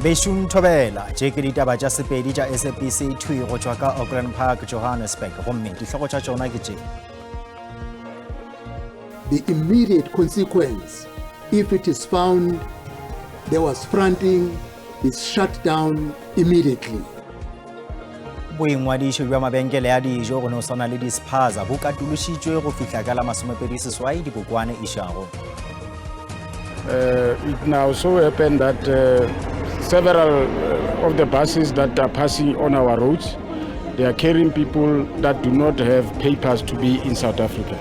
Bešung Thobela, tše ke ditaba tša Sepedi tša SABC thwi go tšwa ka Auckland Park, Johannesburg, gomme dihlogo tša tšona ke tše. The immediate consequence, if it is found there was fronting, is shut down immediately. Boingwadišo bja mabenkele a dijo go no swana le dispaza bo katološitšwe go fihla ka la 28 Dibokwane išago. Uh, it now so happened that uh, several uh, of the buses that are passing on our roads, they are carrying people that do not have papers to be in South Africa.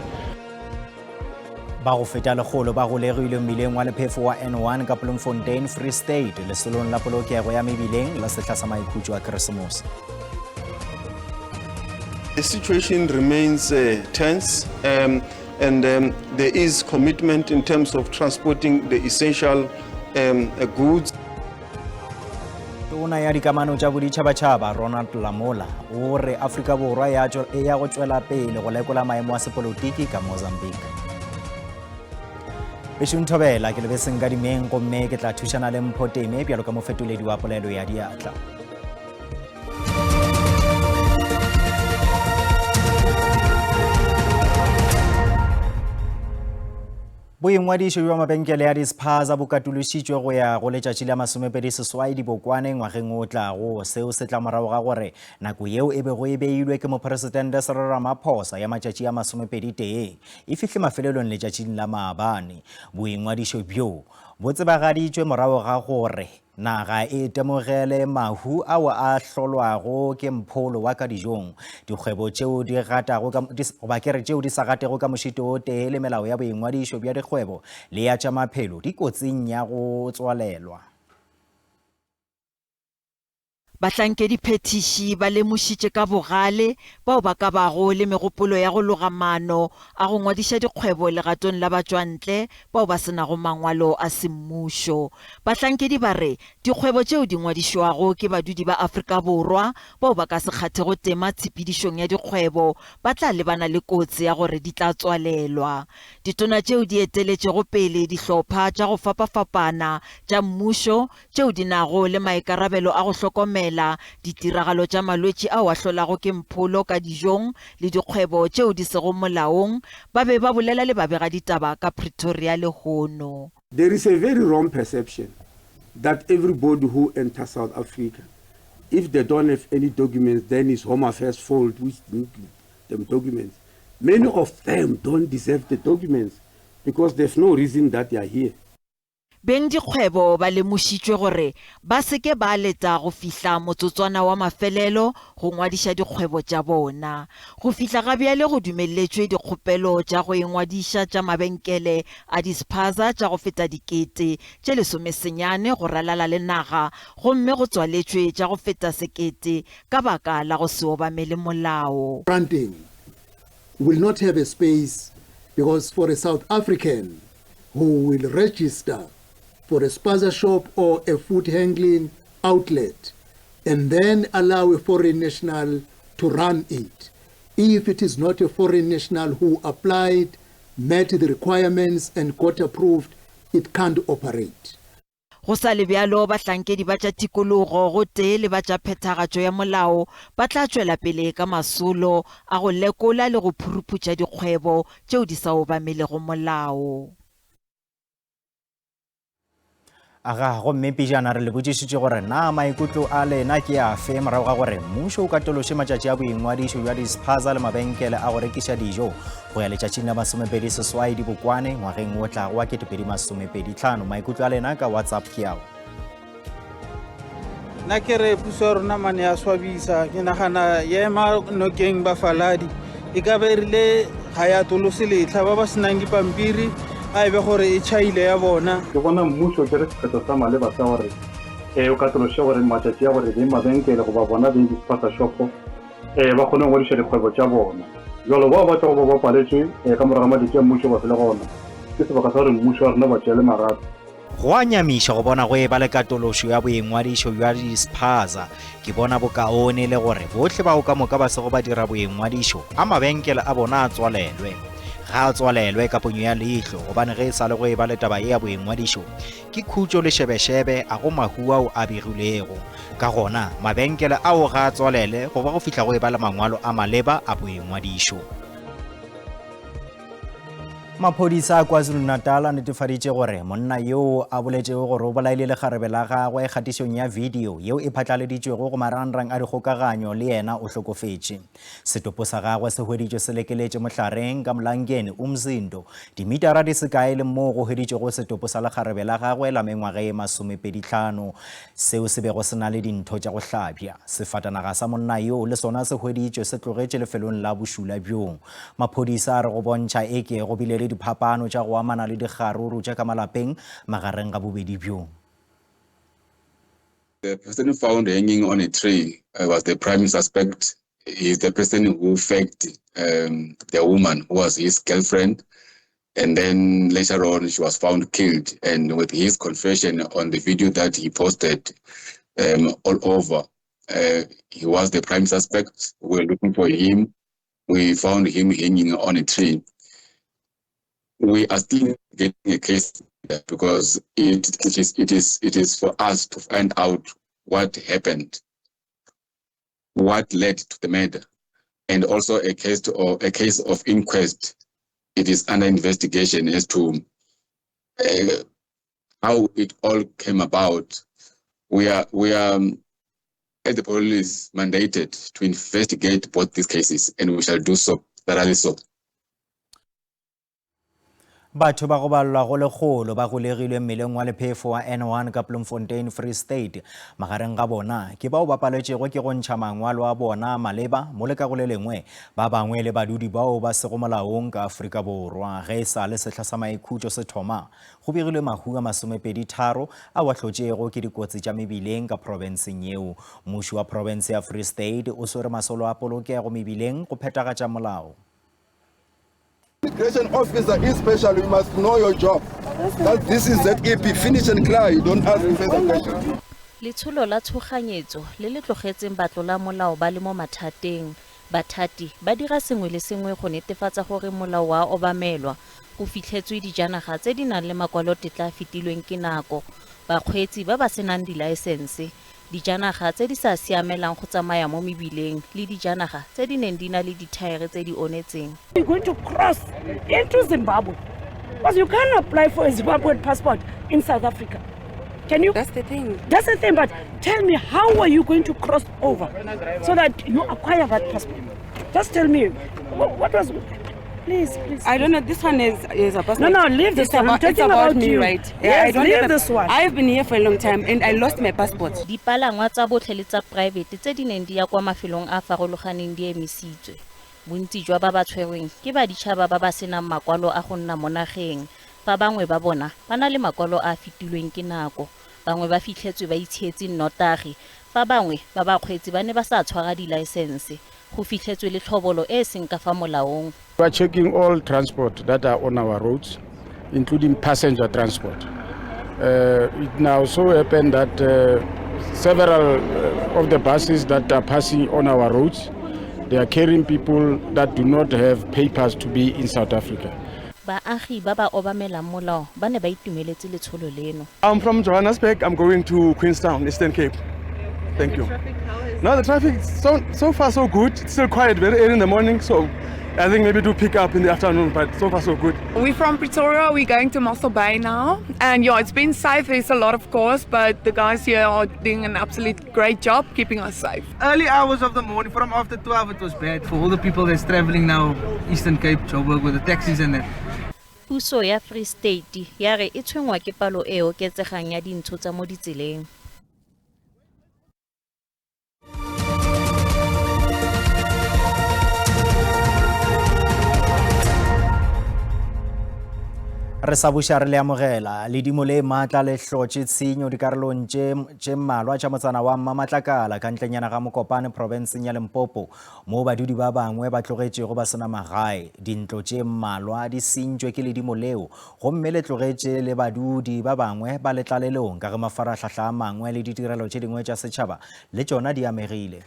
Ba go feta lekgolo ba golegilwe mmileng wa lephefo wa N1 ka Bloemfontein, Free State, lesolong la polokego ya mebileng la sehla sa maikhutšo a Keresemose. The situation remains uh, tense um, and um, there is commitment in terms of transporting the essential um, goods. Tona ya dikamano tša boditšhabatšhaba Ronald Lamola o re Afrika Borwa e ya go tšwela pele go lekola maemo a sepolotiki ka Mozambique. Bešong Thobela ke lebeseng ka dimeng gomme ke tla thušana le Mpho Teme bjalo ka mofetoledi wa polelo ya diatla. Boingwadišo bja mabenkele a dispaza bo katološitšwe go ya go letšatši la 28 Dibokwane ngwageng o tlago. Seo se tla morago ga gore nako yeo e bego e beilwe ke Mopresidente Cyril Ramaphosa ya matšatši a 21 e fihle mafelelong letšatšing la maabane. Boingwadišo bjo bo tsebagaditšwe morago ga gore Naga e itemogele mahu ao a hlolwago ke mpholo wa ka dijong. Dikgwebo tšeo di gatago ka, di, goba ke re tšeo di sa gatego ka mošito o tee le melao ya boingwadišo bja dikgwebo le ya tša maphelo di kotsing ya go tswalelwa. Bahlankediphethiši ba lemošitše ka bogale bao ba ka bago le megopolo ya go loga maano a go ngwadiša dikgwebo legatong la batšwantle bao ba se nago mangwalo a semmušo. Bahlankedi ba re dikgwebo tšeo di ngwadišwago ke badudi ba Afrika Borwa bao ba ka se kgathego tema tshepedišong ya dikgwebo ba tla lebana le kotsi ya gore di tla tswalelwa. Ditona tšeo di eteletšego pele dihlopha tša go fapafapana tša mmušo tšeo di nago le maikarabelo a go hlokomela ditiragalo tša malwetši ao a hlolago ke mpholo ka dijong le dikgwebo tšeo di sego molaong, ba be ba bolela le babegaditaba ka Pretoria lehono. There is a very wrong perception that everybody who enters South Africa, if they don't have any documents, then it's Home Affairs fault which didn't give them documents. Many of them don't deserve the documents because there's no reason that they are here. Bengdikgwebo ba lemošitšwe gore ba se ke ba leta go fihla motsotswana wa mafelelo go ngwadiša dikgwebo tša bona. Go fihla ga bjale go dumeletšwe dikgopelo tša go ingwadiša tša mabenkele a dispaza tša go feta dikete tše lesomesenyane go ralala le naga gomme go tswaletšwe tša go feta sekete ka baka la go se obamele molao. Fronting will not have a space because for a South African who will register for a spaza shop or a food handling outlet and then allow a foreign national to run it. If it is not a foreign national who applied, met the requirements and got approved, it can't operate. Go sa le bjalo, bahlankedi ba tša tikologo gotee le ba tša phethagatšo ya molao ba tla tšwela pele ka masolo a go lekola le go phuruphutša dikgwebo tšeo di sa obamelego molao. Aga, gomme pejana re le botšišitše gore na maikutlo a lena ke afe morago ga gore mmušo o katološe matšatši a boingwadišo bja dispaza le mabenkele a go rekiša dijo go ya letšatšing la 28 Dibokwane ngwageng o tlago wa 2025. Maikutlo a lena ka WhatsApp ke ao. Nna ke re puso ya rona mane ya swabisa ke nagana ya ema nokeng bafaladi e ka be e rile ga ya tolose letlha ba ba senang dipampiri a e be gore e tšhaile ya bona. Ke bona mmušo o tšere sephetho sa maleba sa gore o katološe gore matšatši a gore beng mabenkele goba bona beng di-spaza shopo um ba kgone go ngwadiša dikgwebo tša bona. Bjalo bao ba tlago ba ba paletšwe um ka morago ga matšatši a mmušo ba fele gona, ke sebaka sa gore mmušo wa rena ba tšeele magato. Go a nyamiša go bona go eba le katološo ya boingwadišo bja di-spaza. Ke bona bokaone e le gore bohle bao ka moka ba sego ba dira boingwadišo, a mabenkele a bona a tswalelwe. ga a tswalelwe ka ponyo ya leihlo gobane ge e sa le go e ba le taba ye ya boingwadišo ke khutšo le šebešebe a go mahu ao a begilwego. Ka gona, mabenkele ao ga a tswalele go ba go fihla go e ba le mangwalo a maleba a boingwadišo. Maphodisa a KwaZulu-Natal a netefaditše gore monna yoo a boletšego gore o bolaile lekgarebe la gagwe kgatišong ya video yeo e phatlaleditšwego go marangrang a dikgokaganyo le yena o hlokofetše. Setopo sa gagwe se hweditšwe se lekeletše mohlareng ka Mlangeni, Umzinto, dimitara di se kae le moo go hweditšwego setopo sa lekgarebe la gagwe la mengwaga ye masomepedihlano seo se bego se na le dintho tša go hlabja. Sefatanaga sa monna yoo le sona se hweditšwe se tlogetše lefelong la bošula bjoo. Maphodisa a re go bontšha eke go bile le diphapano tša go amana le dikgaruru tša ka malapeng magareng ga bobedi bjo. The person found hanging on a tree uh, was the prime suspect. He is the person who faked um, the woman who was his girlfriend. And then later on, she was found killed. And with his confession on the video that he posted um, all over, uh, he was the prime suspect. We were looking for him. We found him hanging on a tree. We are still getting a case because it, it, is, it, is, it is for us to find out what happened, what led to the murder, and also a case, to, or a case of inquest. It is under investigation as to uh, how it all came about. We are, we are um, as the police mandated to investigate both these cases, and we shall do so, thoroughly so. Batho ba go balelwa go lekgolo ba golegilwe mmeleng wa lephefo wa N1 ka Bloemfontein, Free State. Magareng ga bona ke bao ba paletšego ke go ntšha mangwalo a bona a maleba mo le ka go le lengwe ba bangwe le badudi bao ba sego molaong ka Afrika Borwa. Ge e sa le sehla sa maikhutšo se thoma, Go begilwe mahu a masomepedi-tharo ao a hlotšego ke dikotsi tša mebileng ka profenseng yeo. Mmuši wa profense ya Free State o swere masolo a polokego mebileng go phethagatša molao. Immigration officer is special, you must know your job. That this is ZEP, finish and cry, you don't ask further questions. Letsholo la tshoganyetso le le tlogetseng batlolamolao ba le mo mathateng. Bathati ba dira sengwe le sengwe go netefatsa gore molao wa obamelwa. Go fitlhetswe dijanaga tse di nang le makwalotetla a fetilweng ke nako, bakgweetsi ba ba senang dilaesense, dijanaga tse di sa siamelang go tsamaya mo mebileng le dijanaga tse di neng di na le dithaere tse di onetseng. You're going to cross into Zimbabwe because you can't apply for a Zimbabwean passport in South Africa. Can you? That's the thing. That's the thing. But tell me, how are you going to cross over so that you acquire that passport? Just tell me, what, what was Please, please. I don't know. This one is is a passport. No, no, leave this one. I'm talking about, about me, you. right? Yeah, yes, I don't leave this one. I've been here for a long time and I lost my passport. Dipalangwa tsa botlhe le tsa poraebete tse di neng di ya kwa mafelong a a farologaneng di emisitswe. Bontsi jwa ba ba tshwerweng ke baditšhaba ba ba senang makwalo a go nna mo nageng, fa bangwe ba bona ba na le makwalo a a fetilweng ke nako. Bangwe ba fitlhetswe ba itshietse nnotagi, fa bangwe ba bakgweetsi ba ne ba sa tshwara dilaesense. Go fitlhetswe le tlhobolo e e seng ka fa molaong. We are checking all transport that are on our roads, including passenger transport. Uh, it now so happened that uh, several uh, of the buses that are passing on our roads, they are carrying people that do not have papers to be in South Africa. Baagi ba ba obamelang molao ba ne ba itumeletse letsholo leno. I'm from Johannesburg. I'm going to Queenstown, Eastern Cape. Thank you. No, the traffic so so far so good. It's still quiet very early in the morning, so I think maybe do pick up in the afternoon, but so far so good. We're from Pretoria. We're going to Mossel Bay now, and yeah, it's been safe. There's a lot of cars, but the guys here are doing an absolute great job keeping us safe. Early hours of the morning, from after 12, it was bad for all the people that's traveling now, Eastern Cape, Joburg, with the taxis and that. Puso ya Free State ya re e tshwenngwa ke palo e e oketsegang ya dintsho tsa mo ditseleng. Re sa buša re le amogela. Ledimo le maatla le hlotše tshenyo dikarolong tše tše mmalwa tša motsana wa Mmamatlakala ka ntlenyana ga Mokopane profenseng ya Limpopo moo badudi ba bangwe ba tlogetšego ba sena magae. Dintlo tše mmalwa di sentšwe ke ledimo leo gomme le tlogetše le badudi ba bangwe ba le tlalelong ka ge mafarahlahla a mangwe le ditirelo tše dingwe tša setšhaba le tšona di amegile.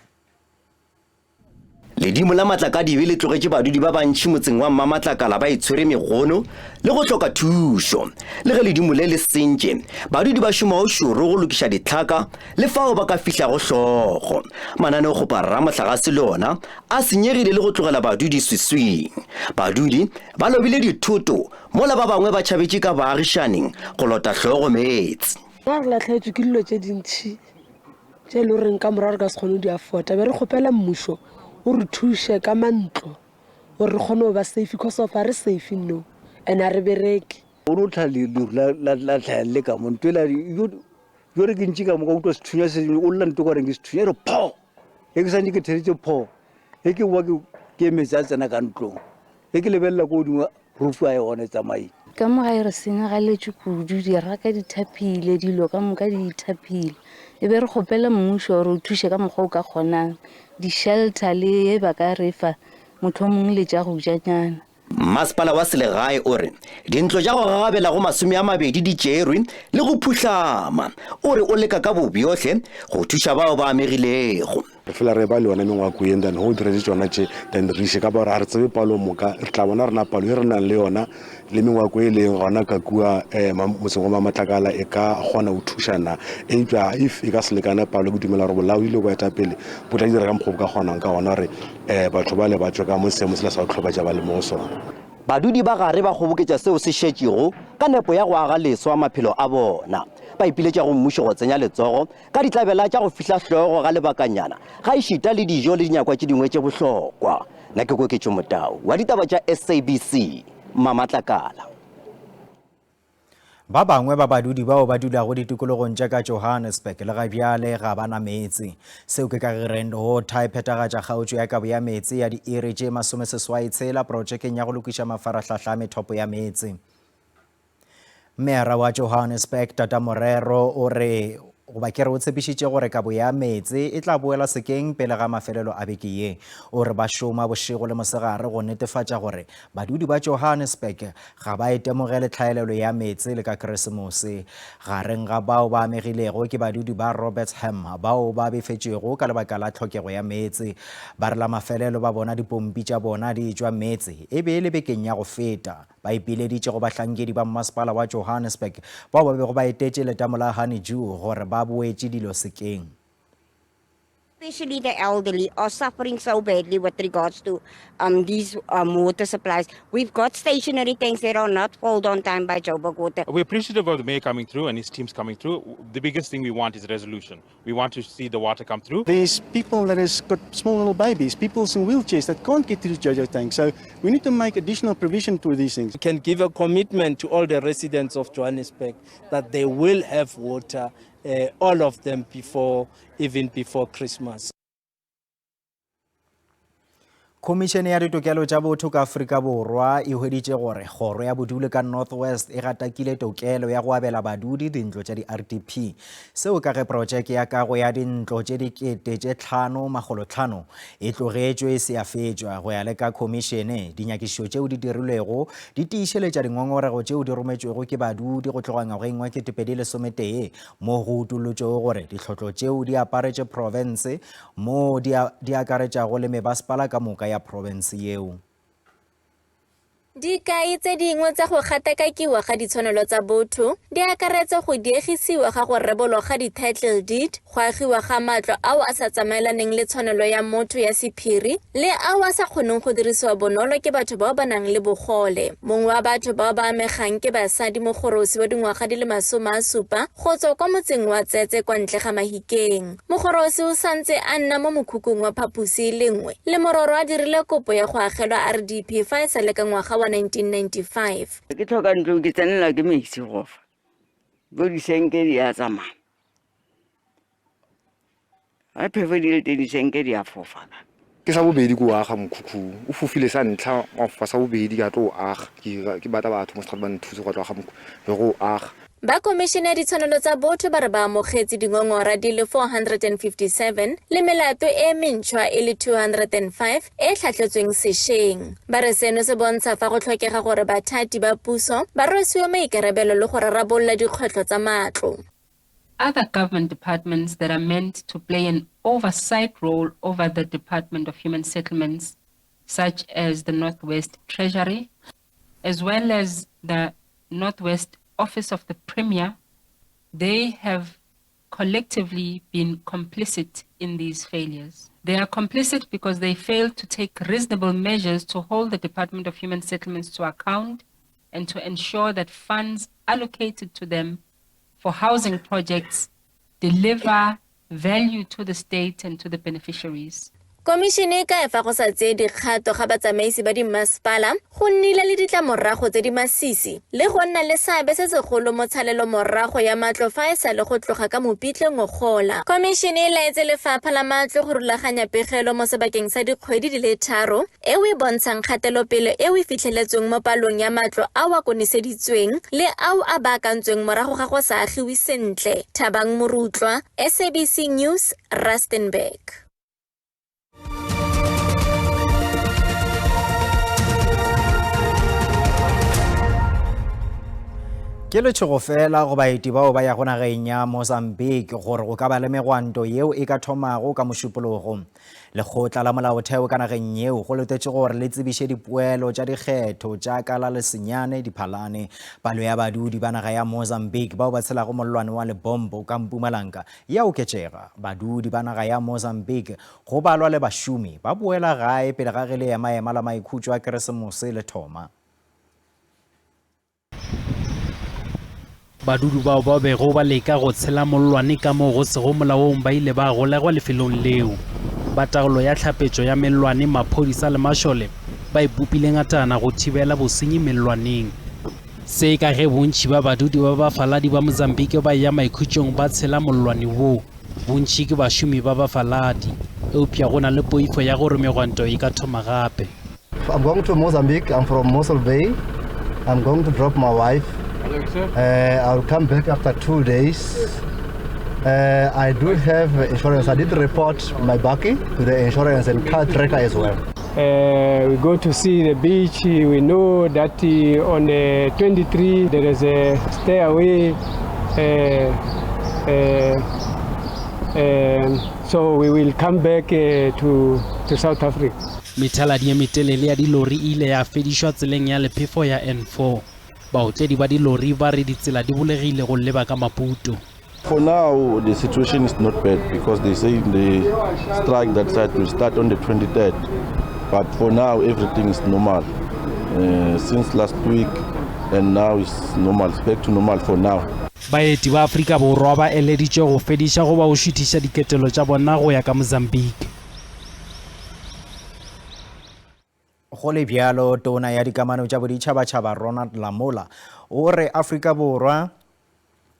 Ledimo la matlakadibe le tlogetše badudi ba bantši motseng wa Mmamatlakala ba itshwere megono le go hloka thušo. Le ge ledimo le le sentše, badudi ba šoma o šoro go lokiša ditlhaka le fao ba ka fihlago hlogo. Mananeokgoparara mohlagase le ona a senyegile le go tlogela badudi swiswing. Badudi ba lobile dithoto mola ba bangwe ba tšhabetše ka baagišaning go lota hlogo meetse. Rena re lahlegetšwe ke dilo tše dintši tše e le goreng ka morago re ka se kgone go di afforda. Be re kgopela mmušo o re thuše ka mantlo gore re kgone go ba safe cause of ga re safe no and ga re bereke. O no tlha leru la la tlha le ka mo ntwela yo yo re ke ntši ka mo ka utlwa sethunya se o lla nto ka reng ke sethunya re pho e ke santse ke theletše pho e ke boa ke ke metsi a tsena ka ntlong e ke lebelela ko godimo rufu a e gone tsamaile. Ka mo gae re senyagaletšwe kudu, diraka di thapile, dilo ka moka di thapile. E be re kgopela mmušo gore o thuše ka mokgwa o ka kgonang, di-shelter le ye ba ka re fa mohlomong le tša go janyana. Mmasepala wa selegae o re dintlo tša go gagabela go 20 di tšerwe le go phuhlama. O re o leka ka bobjohle go thuša bao ba amegilego. Re fela re eba le yona mengwako ye, then ge o diretše tšona tše, then re iše ka gore ga re tsebe palo moka, re tla bona rena palo e re nang le yona le mengwako e leng gona ka kua um motseng wa Mamatlakala e ka kgona go thuša na. Eupša if e ka se lekane palo, ke dumela gore bolaodi le boetapele bo tla dira ka mokgwa bo ka kgonang ka gona gore um batho bale ba tšwe ka mo seemo sela sa go hlobatša ba le mo go sona. Badudi ba gare ba kgoboketša seo se šetšego ka nepo ya go aga leswa maphelo a bona. Ba ipiletša go mmušo go tsenya letsogo ka ditlabela tša go fihla hlogo ga lebakanyana, gaešita le dijo le dinyakwa tše dingwe tše bohlokwa. Nna ke Koketšo Motau wa ditaba tša SABC, Mmamatlakala. Ba bangwe ba badudi bao ba dulago ditikologong tša ka Johannesburg le ga bjale ga ba na meetse. Seo ke ka ge Rand Water e phethagatša kgaotšo ya kabo ya meetse ya diiri tše 86 protšekeng ya go lokiša mafarahlahla a methopo ya meetse. Meyara wa Johannesburg Tata Morero o re goba ke re o tshepišitše gore kabo ya meetse e tla boela sekeng pele ga mafelelo a beke ye. O re ba šoma bošego le mosegare go netefatša gore badudi ba Johannesburg ga ba itemogele tlhaelelo ya meetse le ka Keresemose. Gareng ga bao ba amegilego ke badudi ba Robertsham bao ba befetšwego ka lebaka la tlhokego ya meetse. Ba re la mafelelo ba bona dipompi tša bona di etšwa meetse e be e le bekeng ya go feta. Ba ipileditše go bahlankedi ba mmasepala wa Johannesburg bao ba bego ba etetše letamo la Honeydew gore ba boetše dilo sekeng. Especially the elderly are suffering so badly with regards to um, these um, water supplies. We've got stationary tanks that are not filled on time by Joburg Water. We're appreciative of the mayor coming through and his teams coming through. The biggest thing we want is resolution. We want to see the water come through. There's people that has got small little babies, people in wheelchairs that can't get to the JoJo tank. So we need to make additional provision to these things. We can give a commitment to all the residents of Johannesburg that they will have water, uh, all of them before, even before Christmas. Khomišene ya Ditokelo tša Botho ka Afrika Borwa e hweditše gore kgoro ya bodule ka North West e gatakile tokelo ya go abela badudi dintlo tša di-RDP. Seo ka ge protšeke ya kago ya dintlo tše 5500 e tlogetšwe e se ya fetšwa. Go ya le ka khomišene, dinyakišišo tšeo di dirilwego di tiišeletša dingongorego tšeo di rometšwego ke badudi go tloga ngwageng wa 2011 moo go utollotšwego gore ditlhotlo tšeo di aparetše profense moo di, di akaretšago le mebasepala ka moka ya profense yeo. Dikai tse dingwe tsa go gatakakiwa ga ditshwanelo tsa botho di akaretsa go diegisiwa ga go rebolwa ga di-title deed, go agiwa ga matlo ao a sa tsamaelaneng le tshwanelo ya motho ya sephiri le ao a sa kgoneng go dirisiwa bonolo ke batho bao ba nang le bogole. Mongwe wa batho bao ba amegang ke Basadi Mogorosi wa dingwaga di le 70 go tswa kwa motseng wa Tsetse kwa ntle ga Mahikeng. Mogorosi o santse a nna mo mokhukung wa phaposi e le nngwe le mororo a dirile kopo ya go agelwa RDP fa e sa le ka ngwaga wa 1995. Ke tlhoka ntlo ke tsenelwa ke metsi gofa bo disenke di a tsamaya ga phefo di le teng disenke di a fofa ka. Ke sa bobedi ke o aga mokhukhu o fofile sa ntlha wa fofa sa bobedi ka tlo o aga ke batla batho mo setrata ba nthuse go tlo aga mokhukhu be go o aga. Ba Komišene ya Ditshwanelo tsa Botho ba re ba amogetse dingongora di le 457 le melato e mentšhwa e le 205 e e tlhatlhetsweng sešweng. Ba re seno se bontsha fa go tlhokega gore bathati ba puso ba rwesiwe maikarabelo le go rarabolola dikgwetlho tsa matlo. Other government departments that are meant to play an oversight role over the Department of Human Settlements, such as the Northwest Treasury, as well as the Northwest Office of the Premier, they have collectively been complicit in these failures. They are complicit because they failed to take reasonable measures to hold the Department of Human Settlements to account and to ensure that funds allocated to them for housing projects deliver value to the state and to the beneficiaries. Komišene e kaya fa go sa tseye dikgato ga batsamaisi ba dimmasepala go nnile le ditlamorago tse di masisi le go nna le seabe se segolo mo tshalelomorago ya matlo fa e sa le go tloga ka Mopitle ngogola. Komišene e laetse lefapha la matlo go rulaganya pegelo mo sebakeng sa dikgwedi di le tharo eo e bontshang kgatelopele eo e fitlheletsweng mo palong ya matlo ao a koneseditsweng le ao a baakantsweng morago ga go sa agiwe sentle. Thabang Morutlwa, SABC News, Rustenburg. Ke letšhogo fela go baeti bao ba yago nageng ya Mozambique gore go ka ba le megwanto yeo e ka thomago ka Mošupologo. Lekgotla la Molaotheo ka nageng yeo go letetšwe gore le tsebiše dipoelo tša dikgetho tša ka la Lesenyane Diphalane. Palo ya badudi ba naga ya Mozambique bao ba tshelago mollwane wa Lebombo ka Mpumalanga e a oketšega. Badudi ba naga ya Mozambique go balwa le bašomi ba boela gae pele ga ge leemaema la maikhutšo a Keresemose le thoma. Badudi bao ba bego ba leka go tshela mollwane ka moo go sego molaong ba ile ba golegwa lefelong leo. Ba taolo ya tlhapetšo ya mellwane, maphodisa le mašole ba ipopile ngatana go thibela bosenyi mellwaneng. Se ka ge bontši ba badudi ba bafaladi ba Mozambique ba eya maikhutšong ba tshela mollwane wo. Bontši ke bašomi ba bafaladi, eupša go na le poifo ya gore megwanto e ka thoma gape. I'm going to Mozambique. I'm from Mossel Bay. I'm going to drop my wife. Uh, I'll come back after two days. Uh, I do have insurance. I did report my bakkie to the insurance and car tracker as well. Uh, we go to see the beach. We know that uh, on the 23 there is a stay away. Uh, uh, um, so we will come back uh, to, to South Africa. Methaladi ye metelele ya dilori e ile ya fedišwa tseleng ya lephefo ya N4. Baotledi ba dilori ba re ditsela di bulegile go leba ka Maputo. For now, the situation is not bad because they say the strike that side will start on the 23rd. But for now, everything is normal. Uh, since last week and now it's normal, it's back to normal for now. Baeti ba Afrika Borwa ba eleditšwe go fediša goba go šuthiša diketelo tša bona go ya ka Mozambique. Go le bjalo, Tona ya Dikamano tša Boditšhabatšhaba Ronald Lamola o re Afrika Borwa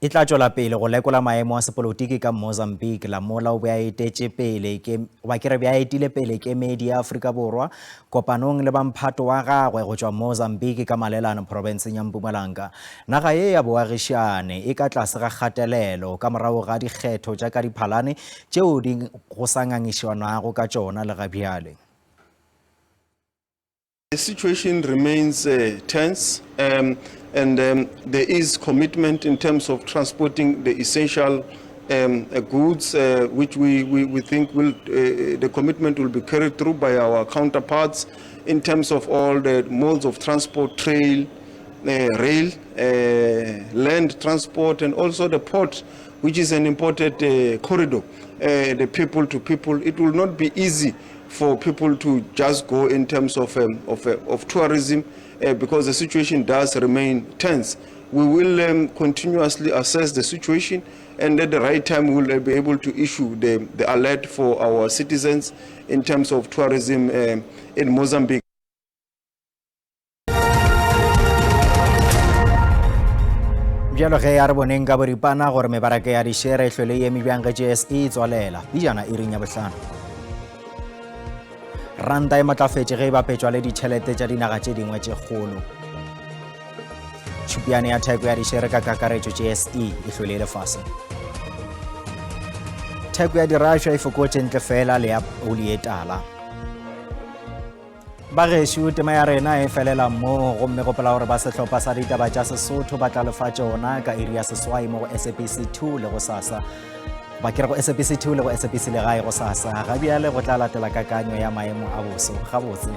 e tla tšwela pele go lekola maemo a sepolotiki ka Mozambique. Lamola o be a etetše pele ke goba ke re be a etile pele kemedi ya Afrika Borwa kopanong le bamphato wa gagwe go tšwa Mozambique ka Malelane profenseng ya Mpumalanga. Naga ye ya boagišane e ka tlase ga kgatelelo ka morago ga dikgetho tša ka Diphalane tšeo di go sa ngangišanwago ka tšona le ga bjale. The situation remains uh, tense um, and um, there is commitment in terms of transporting the essential um, uh, goods, uh, which we, we, we think will, uh, the commitment will be carried through by our counterparts in terms of all the modes of transport, trail, uh, rail, uh, land transport, and also the port, which is an important uh, corridor, uh, the people to people. It will not be easy for people to just go in terms of, um, of, uh, of tourism uh, because the situation does remain tense. We will um, continuously assess the situation and at the right time we will be able to issue the, the alert for our citizens in terms of tourism uh, in Mozambique. Bjalo ge a re boneng ka boripana gore mebaraka ya dišere e hlwele e eme bjang ge JSE e tswalela pejana iring ya bohlano. Ranta e matlafetše ge e bapetšwa le ditšhelete tša dinaga tše dingwe tše kgolo. Tšhupiane ya theko ya dišere ka kakaretšo JSE e hlwele e le fase. Theko ya dirašwa e fokotše ntle fela le ya oli e tala. Bagešo, tema ya rena e felela mo gomme gopola gore ba sehlopha sa ditaba tša Sesotho ba tla lefa tšona ka iri ya seswai mo go SABC 2 le go sasa. Ba ke re go SABC 2 le go SABC Legae gosasa. Ga bjale go tla latela kakanyo ya maemo a boso. Gabotse.